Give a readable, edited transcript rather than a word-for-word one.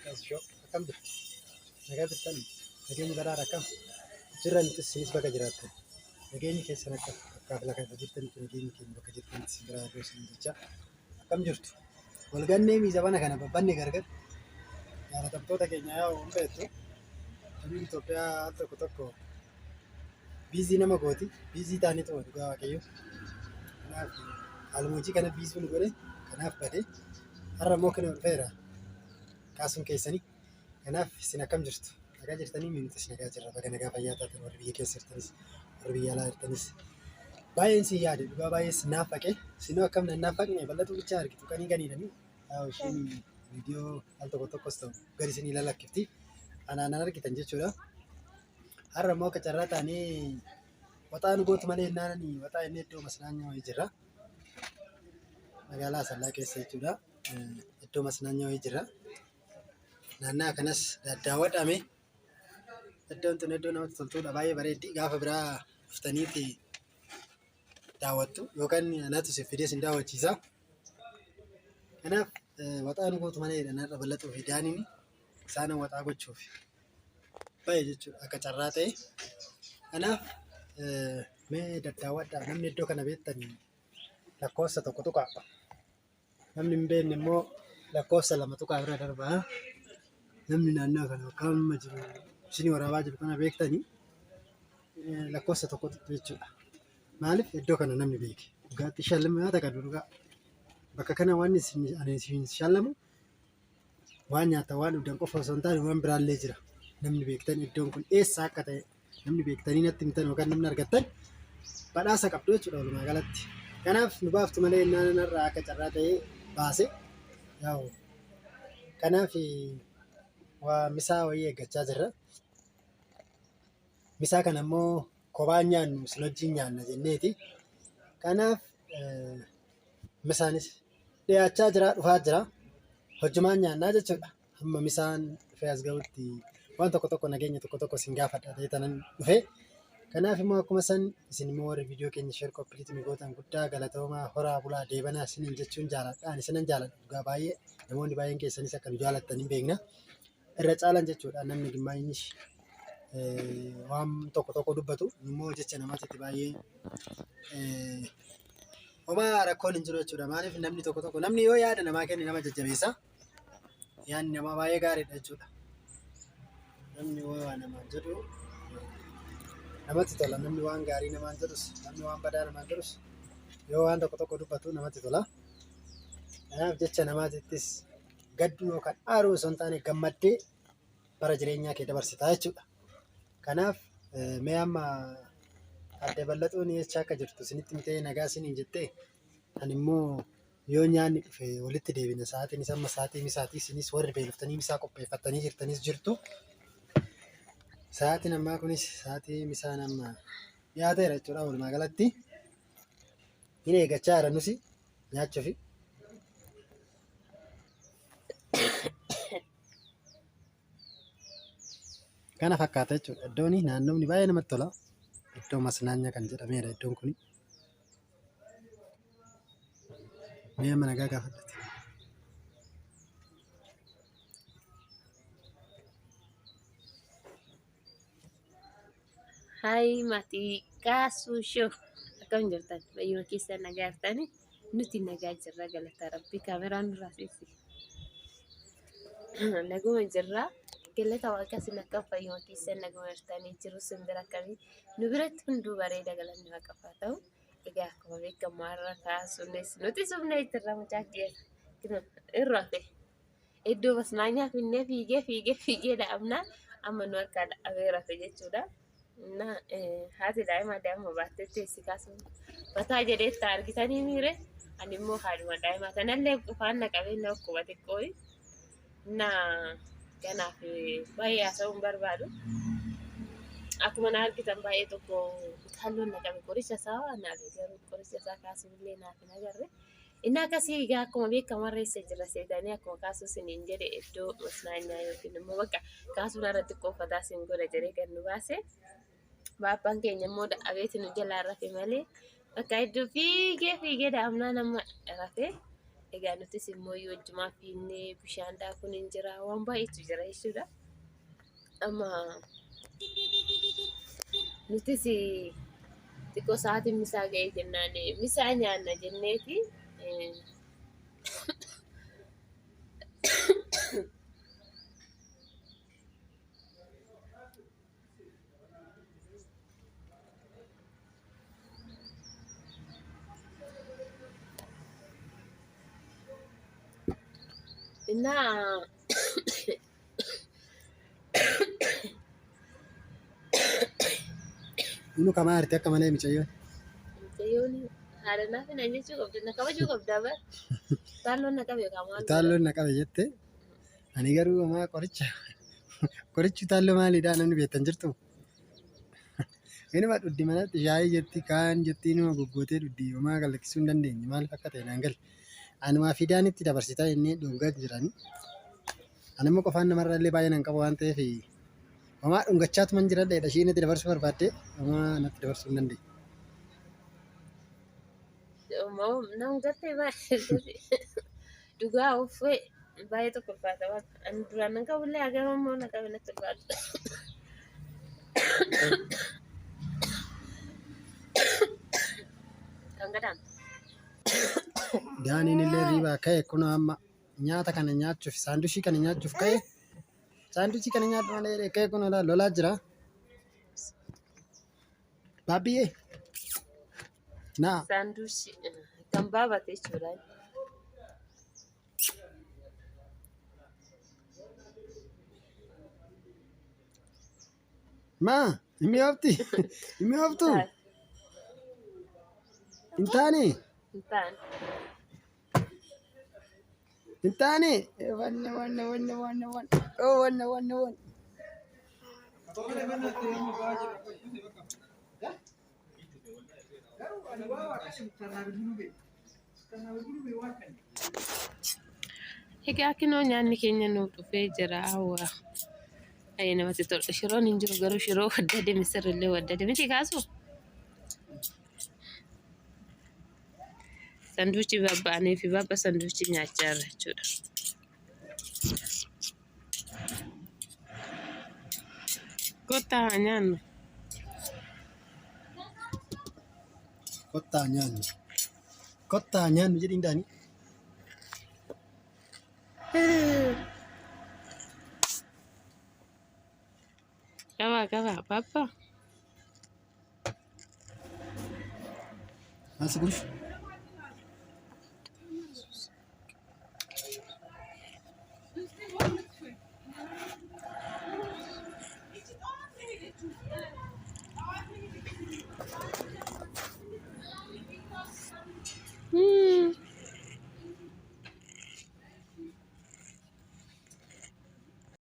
Kaasishoo akkam jirtu? Nagaa jirtanii? Nageenyi badhaadha akkam? Jirra nutis isinis baga jiraattan. Nageenyi keessan akka bakkaaf lafa irra jirtanitti nageenyi keenya bakka jirtanitti isin biraa haa isiniin jecha akkam jirtu? Wal gannee miizabana kana babbanne gargar jaalatamtoota keenya yaa hin beektu. Biyyi Itoophiyaa al tokko tokko biizii nama gooti. Biizii taanitu dhugaa Waaqayyo. Kanaaf haaluma hojii kana biizii nu godhe kanaaf bade. Har'a immoo kinoo dhufeera kaasuun keessanii. Kanaaf isin akkam jirtu? Nagaa jirtanii? Nutis nagaa jirra. Baga nagaa fayyaa taatan warri biyya keessa jirtanis, warri biyya alaa jirtanis. Baay'een sin yaade dhugaa baay'ee sin naafaqe. Isinoo akkam nan naafaqne bal'atuu bichaa argitu qanii ganiidhani. Yaa ishiin viidiyoo al tokko tokkos ta'u gadi isinii lalakkifti. Anaan nan argitan jechuudha. Har'a immoo akka carraa taanee waxaa nu gootu malee jennaan waxaa inni iddoo masnaanyaa wayii jirra. Magaalaa Asallaa keessa jechuudha. Iddoo masnaanyaa wayii jirra. Naannaa kanas daddaawwadhame. Iddoon tun iddoo namatti toltuudha. Baay'ee bareeddi. Gaafa biraa dhuftaniiti daawwattu yookaan anatu si fidee sin daawwachiisa. Kanaaf waxaa nu gootu malee jedhan har'a bal'atuu fi daaniin isaan waxaa gochuuf bahe jechuudha akka carraa ta'e. Kanaaf mee daddaawwadhaa namni iddoo kana beektan lakkoofsa tokko tuqaa. Namni hin beekne immoo lakkoofsa lama tuqaa bira darbaa. Namni naannoo kana bakka amma jiru isinii waraabaa jiru kana beektanii lakkoofsa tokko tuqxu jechuudha. Maaliif iddoo kana namni beeke dhugaatti shallamaa takka dhugaa. Bakka kana waan isin ani isin shallamu waan nyaatan waan dhugdan qofa osoo hin taane waan biraallee jira. Namni beektan iddoon kun eessa akka ta'e namni beektanii natti himtan yookaan namni argattan badhaasa qabdu jechuudha walumaa galatti. Kanaaf nu baaftu malee innaan irraa akka carraa ta'ee baase. Yaa'u kanaaf waa misaa wayii eeggachaa jirra. Misaa kana immoo kophaan nyaannu isin wajjin nyaanna jenneeti. Kanaaf misaanis dhiyaachaa jira dhufaa jira. Hojjumaan nyaannaa jechuudha. Hamma misaan dhufee as gahutti waan tokko tokko nageenya tokko tokko isin gaafadha ta'ee tanan dhufe. Kanaaf immoo akkuma san isin immoo warri viidiyoo keenya sheer koppiliitti nu gootan guddaa galatoomaa horaa bulaa deebanaa isiniin jechuun jaaladha. Ani isinan jaaladha dhugaa baay'ee namoonni baay'een keessanis akka nu jaalattan hin beekna. Irra caalan jechuudha namni gimmaayni waan tokko tokko dubbatu immoo jecha namaatitti baay'ee homaa rakkoon hin jiru jechuudha. Maaliif namni tokko tokko namni yoo yaada namaa kenne nama jajjabeessa. Yaadni namaa baay'ee gaariidha jechuudha. Namni waa namaan jedhu namatti tola. Namni waan gaarii namaan jedhus namni waan badaa namaan jedhus yoo waan tokko tokko dubbatu namatti tola. Kanaaf jecha namaatittis gadduu yookaan aaruu osoo hin taane gammaddee bara jireenyaa kee dabarsitaa jechuudha. Kanaaf mee amma adde Ballaxuun eessa akka jirtu isinitti himtee nagaa isiniin jettee ani immoo yoo nyaanni dhufe walitti deebina sa'aatiinis amma sa'aatii misaati isinis warri beeloftanii misaa qopheeffattanii jirtanis jirtu. Sa'aatiin ammaa kunis sa'aatii misaan amma dhiyaateera jechuudha walumaa galatti. Hin eeggachaa jira nusi nyaachuufi. Kana fakkaata jechuudha. Iddoon naannoomni baay'ee namatti tola. Iddoo masnaanya kan jedhameedha iddoon kun. Mee amma nagaa gaafadhati. Hayi maatii kaasuu shoo akkam jirtan fayyuma keessan nagaa jirtani nuti nagaa jirra galata rabbi kaameraan nurraa seessi naguma jirra galata waaqa isin akkam fayyuma keessan naguma jirtanii jiru isin bira akkamii nu biratti hunduu bareeda galanni waaqaaf haa ta'u egaa akkuma beekamu har'a kaasuunis nuti sumnee jirra mucaa kiyya irra hafe. Iddoo masnaanyaa finnee fiigee fiigee fiigee daa'imnaan amma nu harkaa dhaabee rafe jechuudha. Na haati daa'imaa daa'ima baattee teessi kaasuun mataa jedheetta argitanii miire ani immoo haadhuma daa'imaa tanallee qufaan na qabee na dhukkuba xiqqooyi. Na kanaaf baay'ee haasa'uu hin barbaadu. Akkuma na argitan baay'ee tokko utaalloon na qabe qoricha isaa naaf garuu qoricha isaa kaasuun illee naaf hin agarre. Inni akkasii egaa akkuma beekamu har'a eessa jirra seetanii akkuma kaasuu isiniin jedhe iddoo masnaanyaa yookiin immoo bakka kaasuun har'a xiqqoo uffataa isin godha jedhee gad nu baase. Baabbaan keenya immoo da'abeeti nu jalaa rafe malee bakka iddoo fiigee fiigee daa'imnaan amma rafe. Egaa nutis immoo wajjumaa fiinnee bishaan daakuun hin jira waan baay'eetu jira jechuudha. Amma nutis xiqqoo sa'aatiin misaa ga'ee jennaan misaa nyaanna jenneeti. Innaa Inni kamaa jirti akka malee mucayyoon. Mucayyoon haadha naaf hin jechuu qabdi na kabajuu qabda bar. Taalloon na qabe yookaan maal godha? Utaalloon na qabe jette. Ani garuu homaa qoricha qorichi utaalloo maalidha namni beektan jirtu? Inuma dhuddi manatti shaayii jetti kaan jetti inuma goggootee dhuddi homaa galakkisuu hin dandeenye maaliif akka ta'e naan galle. Anumaa fidaan itti dabarsitaa inni dhungaa jirani. Ani immoo qofaan namarra illee baay'ee nan qabu waan ta'eef homaa dhungachaatuman jiradha jedha ishiin itti dabarsuu barbaadde homaa natti dabarsuu hin dandeenye. Nam gartee baay'ee dhugaa uffee baay'ee tokko ulfaata waan ani duraan nan qabullee hagam ammoo na qabe natti ulfaata. Kan gadaan. Daaniin illee riibaa ka'e kunoo amma nyaata kana nyaachuuf saandushii kana nyaachuuf ka'e saandushii kana nyaadhu malee jedhee ka'e kunoo laal lolaa jira. Baabbiyyee naa Saanduushi kan baabate jechuudha. Maa hin mi'oofti hin mi'ooftu hin taane Hin taane. hin taane wanne wanne wanne wanne wanne oh wanne wanne wanne. Egaa kinoo nyaanni keenya nuuf dhufee jira. Hawwa. Baay'ee namatti tola. Shiroon hin jiru garuu shiroo waddade misirrillee waddade miti kaasu. Sanduuchi babba'anii fi babba sanduuchi nyaachaa jirra jechuudha. Kottaa haa nyaannu. Kottaa nyaannu. Kottaa nyaannu jedhiin daanii. Qabaa qabaa babba. Maal si gurfu?